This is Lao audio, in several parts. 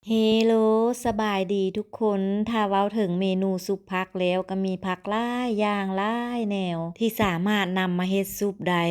ເຮໂລ ສະບາຍດີທຸກຄົນ. ຖ້າເວົ້າເຖິງເມນູຊຸບຜັກແລ້ວ ກໍມີຜັກຫຼາຍຢ່າງຫຼາຍແນວ ທີ່ສາມາດນຳມາເຮັດຊຸບໄດ້.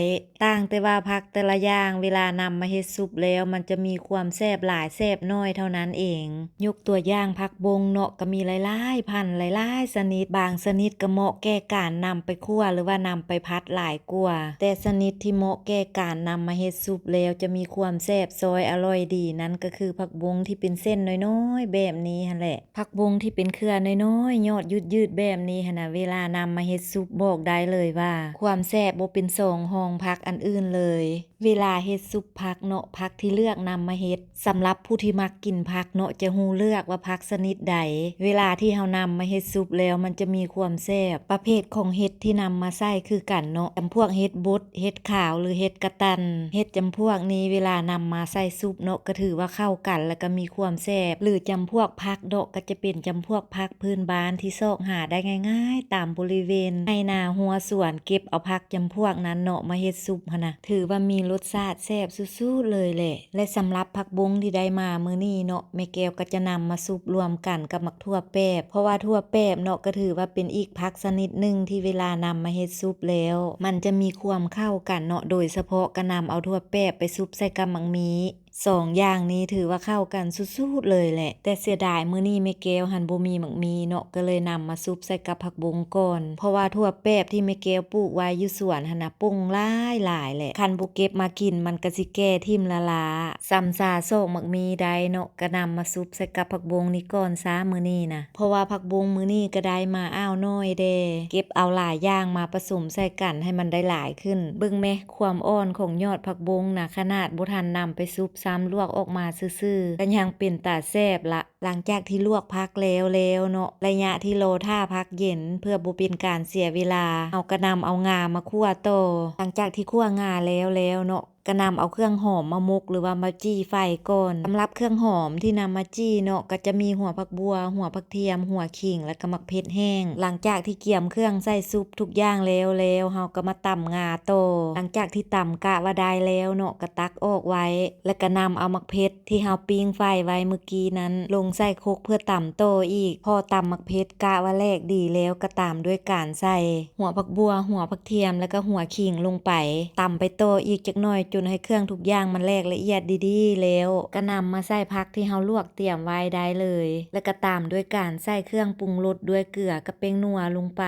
ຕ່າງແຕ່ວ່າຜັກແຕ່ລະຢ່າງ ເວລານຳມາເຮັດຊຸບແລ້ວ ມັນຈະມີຄວາມແຊບຫຼາຍແຊບໜ້ອຍເທົ່ານັ້ນເອງ. ຍົກຕົວຢ່າງຜັກບົງເນາະ ກໍມີຫຼາຍໆພັນ ຫຼາຍໆຊະນິດ. ບາງຊະນິດກໍເໝາະແກ່ການນຳໄປຂົ້ວ ຫຼືວ່ານຳໄປຜັດຫຼາຍກວ່າ. ແຕ່ຊະນິດທີ່ເໝາະແກ່ການນຳມາເຮັດຊຸບແລ້ວ ຈະມີຄວາມແຊບຊອຍອະລ່ອຍດີ ນັ້ນກໍຄືຜັກບົງທີ່ເປັນເສັ້ນນ້ອຍໆແບບນີ້ຫັ້ນແຫຼະ. ຜັກບົງທີ່ເປັນເຄືອນ້ອຍໆ ຍອດຍືດໆແບບນີ້ຫັ້ນນະ ເວລານຳມາເຮັດຊຸບ ບອກໄດ້ເລີຍວ່າ ຄວາມແຊບບໍ່ເປັນສອງຮອງຜັກອັນອື່ນເລີຍ. ເວລາເຮັດຊຸບຜັກເນາະ ຜັກທີ່ເລືອກນຳມາເຮັດ ສຳລັບຜູ້ທີ່ມັກກິນຜັກເນາະ ຈະຮູ້ເລືອກວ່າຜັກຊະນິດໃດ. ເວລາທີ່ເຮົານຳມາເຮັດຊຸບແລ້ວ ມັນຈະມີຄວາມແຊບ. ປະເພດຂອງເຫັດທີ່ນຳມາໃສ່ຄືກັນເນາະ ຈຳພວກເຫັດບົດ, ເຫັດຂາວ ຫຼື ເຫັດກະຕັນ. ເຫັດຈຳພວກນີ້ ເວລານຳມາໃສ່ຊຸບເນາະ ກໍຖືວ່າເຂົ້າກັນ ແລ້ວກໍມີຄວາມແຊບ. ຫຼື ຈຳພວກຜັກເນາະ ກໍຈະເປັນຈຳພວກຜັກພື້ນບ້ານທີ່ຊອກຫາໄດ້ງ່າຍໆ ຕາມບໍລິເວນໄຮ່ນາຮົ້ວສວນ. ເກັບເອົາຜັກຈຳພວກນັ້ນເນາະ ມາເຮັດຊຸບຫັ້ນນະ ຖືວ່າມີລົດຊາດແຊບສຸດໆເລີຍແຫຼະ. ແລະ ສຳລັບຜັກບົງທີ່ໄດ້ມາມື້ນີ້ເນາະ ແມ່ແກ້ວກໍຈະນຳມາຊຸບລວມກັນກັບໝາກຖົ່ວແປບ ເພາະວ່າຖົ່ວແປບເນາະ ກໍຖືວ່າເປັນອີກຜັກຊະນິດໜຶ່ງທີ່ເວລານຳມາເຮັດຊຸບແລ້ວ ມັນຈະມີຄວາມເຂົ້າກັນເນາະ. ໂດຍສະເພາະກໍນຳເອົາຖົ່ວແປບໄປຊຸບໃສ່ກັບໝາກມີ້. ສອງຢ່າງນີ້ຖືວ່າເຂົ້າກັນສຸດໆເລີຍແຫຼະ. ແຕ່ເສຍດາຍມື້ນີ້ແມ່ແກ້ວຫັ້ນບໍ່ມີໝາກມີ້ເນາະ ກໍເລີຍນຳມາຊຸບໃສ່ກັບຜັກບົງກ່ອນ ເພາະວ່າຖົ່ວແປບທີ່ແມ່ແກ້ວປູກໄວ້ຢູ່ສວນຫັ້ນນະ ປົ່ງຫຼາຍໆແຫຼະ. ຄັນບໍ່ເກັບມາກິນ ມັນກໍຊິແກ່ຖິ້ມລ້າໆ. ຊຳຊາຊອກໝາກມີ້ໄດ້ເນາະ ກໍນຳມາຊຸບໃສ່ກັບຜັກບົງນີ້ກ່ອນຊະມື້ນີ້ນະ ເພາະວ່າຜັກບົງມື້ນີ້ກໍໄດ້ມາອ້າວໜ້ອຍແດ່. ເກັບເອົາຫຼາຍຢ່າງມາປະສົມໃສ່ກັນໃຫ້ມັນໄດ້ຫຼາຍຂຶ້ນ. ເບິ່ງແມ ຄວາມອ່ອນຂອງຍອດຜັກບົງນະ ຂະໜາດບໍ່ທັນນຳໄປຊຸບຊ້ຳ ລວກອອກມາຊື່ໆ ກໍຍັງເປັນຕາແຊບລະ. ຫຼັງຈາກທີ່ລວກຜັກແລ້ວແລ້ວເນາະ ໄລຍະທີ່ລໍຖ້າຜັກເຢັນ ເພື່ອບໍ່ເປັນການເສຍເວລາ ເຮົາກໍນຳເອົາງາມາຂົ້ວຕໍ່. ຫຼັງຈາກທີ່ຂົ້ວງາແລ້ວແລ້ວເນາະ ກໍນຳເອົາເຄື່ອງຫອມມາໝົກ ຫຼືວ່າມາຈີ່ໄຟກ່ອນ. ສຳລັບເຄື່ອງຫອມທີ່ນຳມາຈີ່ເນາະ ກໍຈະມີຫົວຜັກບົ່ວ, ຫົວຜັກທຽມ, ຫົວຂິງ ແລະກໍໝາກເຜັດແຫ້ງ. ຫຼັງຈາກທີ່ກຽມເຄື່ອງໃສ່ຊຸບທຸກຢ່າງແລ້ວແລ້ວ ເຮົາກໍມາຕຳງາຕໍ່. ຫຼັງຈາກທີ່ຕຳກະວ່າໄດ້ແລ້ວເນາະ ກໍຕັກອອກໄວ້ ແລະກໍນຳເອົາໝາກເຜັດທີ່ເຮົາປີ້ງໄຟໄວ້ມື້ກີ້ນັ້ນ ລົງໃສ່ຄົກເພື່ອຕຳຕໍ່ອີກ. ພໍຕຳໝາກເຜັດກະວ່າແຫຼກດີແລ້ວ ກໍຕາມດ້ວຍການໃສ່ ຫົວຜັກບົ່ວ, ຫົວຜັກທຽມ ແລະກໍຫົວຂິງລົງໄປ. ຕຳໄປຕໍ່ອີກຈັກໜ້ອຍ ຈົນໃຫ້ເຄື່ອງທຸກຢ່າງມັນແຫຼກລະອຽດດີໆແລ້ວ ກໍນຳມາໃສ່ຜັກທີ່ເຮົາລວກຕຽມໄວ້ໄດ້ເລີຍ ແລະກໍຕາມດ້ວຍການໃສ່ເຄື່ອງປຸງລົດດ້ວຍເກືອກັບແປ້ງນົວລົງໄປ.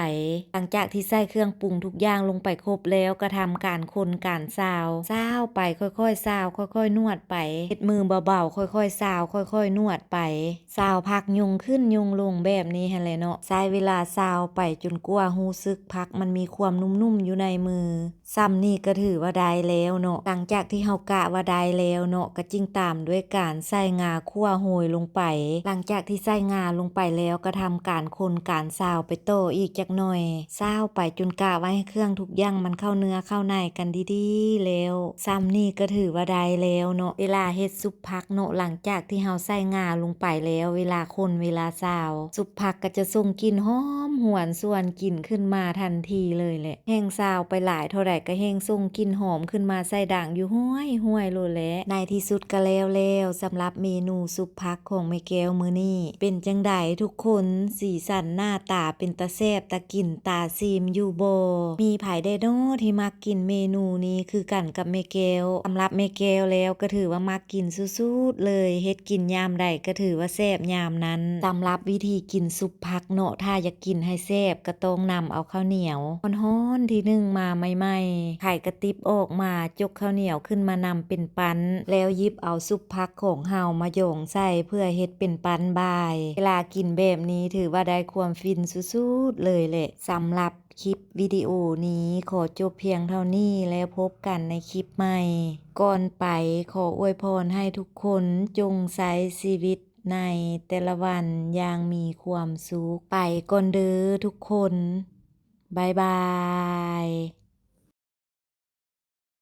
ຫຼັງຈາກທີ່ໃສ່ເຄື່ອງປຸງທຸກຢ່າງລົງໄປຄົບແລ້ວ ກໍທຳການຄົນການຊາວ. ຊາວໄປ ຄ່ອຍໆຊາວ ຄ່ອຍໆນວດໄປ. ເຮັດມືເບົາໆ ຄ່ອຍໆຊາວ ຄ່ອຍໆນວດໄປ. ຊາວຜັກຍົ່ງຂຶ້ນຍົ່ງລົງແບບນີ້ຫັ້ນແຫຼະເນາະ. ໃຊ້ເວລາຊາວໄປຈົນກວ່າຮູ້ສຶກຜັກມັນມີຄວາມນຸ້ມໆຢູ່ໃນມື. ຊ່ຳນີ້ກໍຖືວ່າໄດ້ແລ້ວເນາະ. ຫຼັງຈາກທີ່ເຮົາກະວ່າໄດ້ແລ້ວເນາະ ກໍຈຶ່ງຕາມດ້ວຍການໃສ່ງາຂົ້ວໂຮຍລົງໄປ. ຫຼັງຈາກທີ່ໃສ່ງາລົງໄປແລ້ວ ກໍທຳການຄົນການຊາວໄປຕໍ່ອີກຈັກໜ້ອຍ. ຊາວໄປຈົນກະວ່າໃຫ້ເຄື່ອງທຸກຢ່າງມັນເຂົ້າເນື້ອເຂົ້າໃນກັນດີໆແລ້ວ. ຊ່ຳນີ້ກໍຖືວ່າໄດ້ແລ້ວເນາະ. ເວລາເຮັດຊຸບ ຜັກເນາະ ຫຼັງຈາກທີ່ເຮົາໃສ່ງາລົງໄປແລ້ວ ເວລາຄົນເວລາຊາວ ຊຸບຜັກກໍຈະສົ່ງກິ່ນຫອມຫວນຊວນກິ່ນຂຶ້ນມາທັນທີເລີຍແຫຼະ. ແຮ່ງຊາວໄປຫຼາຍເທົ່າໃດກໍແຮ່ງສົ່ງກິ່ນຫອມຂຶ້ນມາໃສ່ດັງຢູ່ຫ້ວຍໆໂລດແຫຼະ. ໃນທີ່ສຸດກໍແລ້ວແລ້ວ ສຳລັບເມນູຊຸບຜັກຂອງແມ່ແກ້ວມື້ນີ້. ເປັນຈັ່ງໃດທຸກຄົນ? ສີສັນໜ້າຕາເປັນຕາແຊບ ຕາກິນ ຕາຊີມຢູ່ບໍ່? ມີໃຜແດ່ນໍທີ່ມັກ ກິນເມນູນີ້ຄືກັນກັບແມ່ແກ້ວ. ສຳລັບແມ່ແກ້ວແລ້ວກໍຖືວ່າມັກກິນສຸດໆເລີຍ, ເຮັດກິນຍາມໃດກໍຖືວ່າແຊບຍາມນັ້ນ. ສຳລັບວິທີກິນຊຸບຜັກເນາະ, ຖ້າຢາກກິນໃຫ້ແຊບກໍຕ້ອງນຳເອົາເຂົ້າໜຽວຮ້ອນໆທີໜຶ້ງມາໃໝ່ໆ, ໄຂກະຕິບອອກມາ, ຈົກເຂົ້າໜຽວຂຶ້ນມານຳເປັນປັ້ນ, ແລ້ວຫຍິບເອົາຊຸບຜັກຂອງເຮົາມາຢອງໃສ່ເພື່ອເຮັດເປັນປັ້ນບາຍ. ເວລາກິນແບບນີ້ຖືວ່າໄດ້ຄວາມຟິນສຸດໆເລີຍແຫຼະ. ສຳລັບ ຄລິບວິດີໂອນີ້ຂໍຈົບພຽງເທົ່ານີ້ ແລ້ວພົບກັນໃນຄລິບໃໝ່. ກ່ອນໄປ ຂໍອວຍພອນໃຫ້ທຸກຄົນຈົ່ງໃຊ້ຊີວິດໃນແຕ່ລະວັນຢ່າງມີຄວາມສຸກ. ໄປກ່ອນເດີທຸກຄົນ. ບາຍບາຍ.